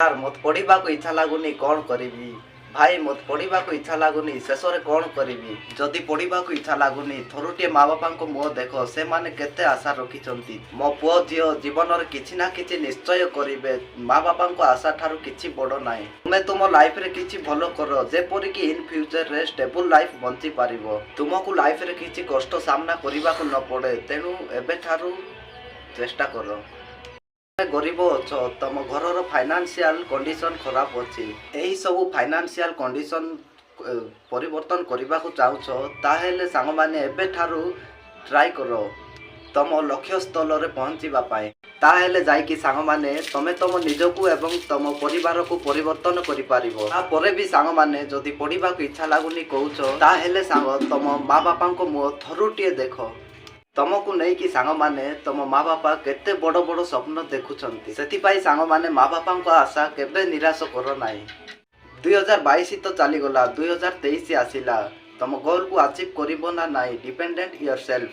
Sir, ମୋତେ ପଢ଼ିବାକୁ ଇଚ୍ଛା ଲାଗୁନି, କ'ଣ କରିବି? ଭାଇ, ମୋତେ ପଢ଼ିବାକୁ ଇଚ୍ଛା ଲାଗୁନି, ଶେଷରେ କ'ଣ କରିବି? ଯଦି ପଢ଼ିବାକୁ ଇଚ୍ଛା ଲାଗୁନି, ଥରୁଟିଏ ମା ବାପାଙ୍କ ମୁହଁ ଦେଖ। ସେମାନେ କେତେ ଆଶା ରଖିଛନ୍ତି, ମୋ ପୁଅ ଝିଅ ଜୀବନରେ କିଛି ନା କିଛି ନିଶ୍ଚୟ କରିବେ। ମା ବାପାଙ୍କ ଆଶା ଠାରୁ କିଛି ବଡ଼ ନାହିଁ। ତୁମେ ତୁମ ଲାଇଫରେ କିଛି ଭଲ କର, ଯେପରିକି ଇନ୍ ଫ୍ୟୁଚରରେ ଷ୍ଟେବୁଲ ଲାଇଫ ବଞ୍ଚି ପାରିବ, ତୁମକୁ ଲାଇଫରେ କିଛି କଷ୍ଟ ସାମ୍ନା କରିବାକୁ ନ ପଡ଼େ। ତେଣୁ ଏବେଠାରୁ ଚେଷ୍ଟା କର। ତୁମେ ଗରିବ ଅଛ, ତମ ଘରର ଫାଇନାନ୍ସିଆଲ କଣ୍ଡିସନ ଖରାପ ଅଛି, ଏହି ସବୁ ଫାଇନାନ୍ସିଆଲ କଣ୍ଡିସନ ପରିବର୍ତ୍ତନ କରିବାକୁ ଚାହୁଁଛ, ତାହେଲେ ସାଙ୍ଗମାନେ, ଏବେଠାରୁ ଟ୍ରାଏ କର ତମ ଲକ୍ଷ୍ୟସ୍ଥଳରେ ପହଞ୍ଚିବା ପାଇଁ। ତାହେଲେ ଯାଇକି ସାଙ୍ଗମାନେ, ତମେ ତମ ନିଜକୁ ଏବଂ ତମ ପରିବାରକୁ ପରିବର୍ତ୍ତନ କରିପାରିବ। ତାପରେ ବି ସାଙ୍ଗମାନେ, ଯଦି ପଢ଼ିବାକୁ ଇଚ୍ଛା ଲାଗୁନି କହୁଛ, ତାହେଲେ ସାଙ୍ଗ, ତମ ମା ବାପାଙ୍କ ମୁହଁ ଥରୁଟିଏ ଦେଖ। ତମକୁ ନେଇକି ସାଙ୍ଗମାନେ, ତମ ମା ବାପା କେତେ ବଡ଼ ବଡ଼ ସ୍ୱପ୍ନ ଦେଖୁଛନ୍ତି। ସେଥିପାଇଁ ସାଙ୍ଗମାନେ, ମା ବାପାଙ୍କ ଆଶା କେବେ ନିରାଶ କର ନାହିଁ। 2022 ତ ଚାଲିଗଲା, 2023 ଆସିଲା। ତମ ଗୋଲକୁ ଆଚିଭ୍ କରିବ ନା ନାହିଁ, ଡିପେଣ୍ଡେଣ୍ଟ your self.